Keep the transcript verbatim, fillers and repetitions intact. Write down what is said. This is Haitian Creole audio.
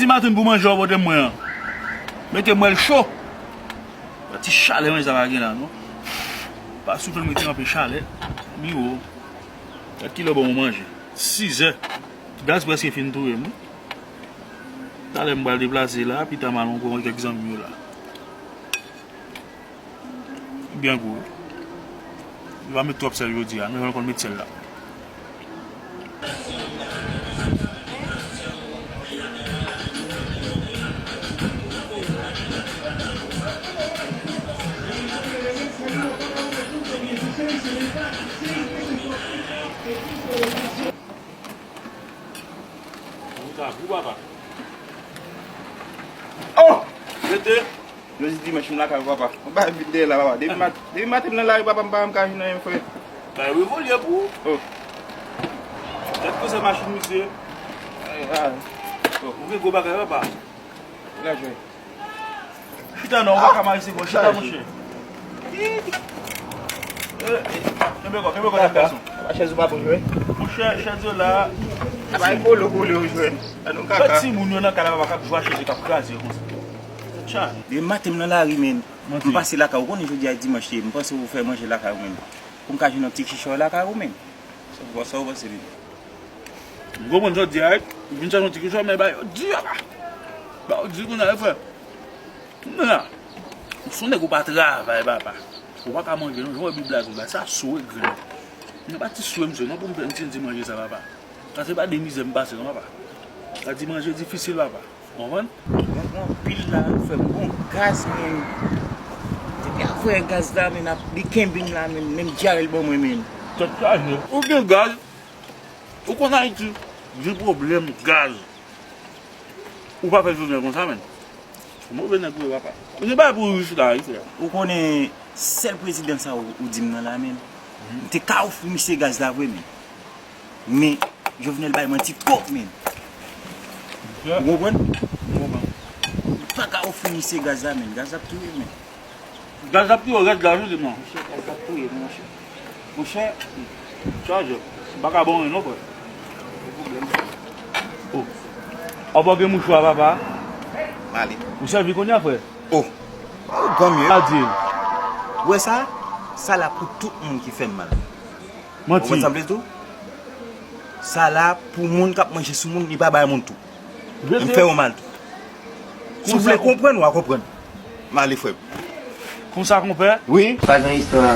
Ti maten pou manje w pote mwen an. Mete mwen l cho. Yon ti chalè manje sa pa gen la non. Pa soufle mete anpe chalè. Miwo. Gad kilè bon mwen manje. Sizè. Gaz prèske fin touye m wi. Talè m pral deplase la, pita m al ankò wè kèk zanmi yo la. Byen gou wi. Yo pa met twòp sèl jodi a, nou jwenn konn met sèl la. Ou ta gou papa. Oh! Rete. Jodi dimanch m lakay ou papa. Ou bay vit dèyè la papa. Depi mat, depi maten m nan lari papa m pa janm ka jwenn anyen frè. Bay revolye pou ou. Oh. Gad koze machin misye. Ay, ay. Oh. Ou gen gwo bagay papa. Gad jwe. Chita non, ou pa ka mare se bon. Chita monchè. Eh, eh, kenbe kò, kenbe kò tèt gason. Papa chèz ou pa bon jwe. Monchè, chèz yo la. Bay kolo kole ou jwe. Annou kaka. Fè timoun yo nan kay la papa k ap jwe a chèz yo k ap kraze yo konsa. Tèt chaje. Depi maten m nan lari men. M pase lakay ou konnen jodi a dimanch ye. M panse ou fè manje lakay ou menm. Pou m ka jwenn yon ti kichòy lakay ou menm. Sa w panse menm? M konprann sa w di a wi. M vin chache yon ti kichòy men bagay yo di papa. Bagay yo di kounye a wi frè. Kounye a. Ou se yon nèg ou pa travay papa. Ou pa ka manje non, jan w wè Bib la di w la, sa sou egre. Mwen pa ti sou misye non pou m fè m ti di manje sa papa. Sa se pa de mizè m pase non papa. Sa di manje difisil papa. Konprann? Mwen pran pil la, frè m gon gaz men. Depi a voye gaz la men ap li kenbe m la men, menm dyare l ban mwen men. Tèt chaje. Ou gen gaz? Ou konn Ayiti gen pwoblèm gaz. Ou pa fè jounen konsa men. Ou move nèg ou ye papa. Ou gen bagay pou rich la wi frè. Ou konnen sèl prezidan sa ou, ou di m nan la men. M te ka ofri misye gaz la vre men. Men, Jovenel bay manti twòp men. Ou konprann? M pa ka ofri misye gaz la men. Gaz la ap touye men. Gaz la ap touye w rèd la wi di m non. Monchè, gaz la ap touye m monchè. Monchè, chaje. M pa ka ba w anyen non frè. Oh. Apa w gen mouchwa papa? M ale. Ou sèvi kounye a frè? Oh. Oh, granmye. Pa di. Ou wè sa? Sa la pou tout moun ki fè m mal. Manti. Ou konn sa m vle di w? Sa la pou moun k ap manje sou moun, li pa bay moun tou. Li fè yo mal tou. Si w vle konprann, w a konprann. M ale frè m. Konsa konpè? Wi. Pa gen istwa.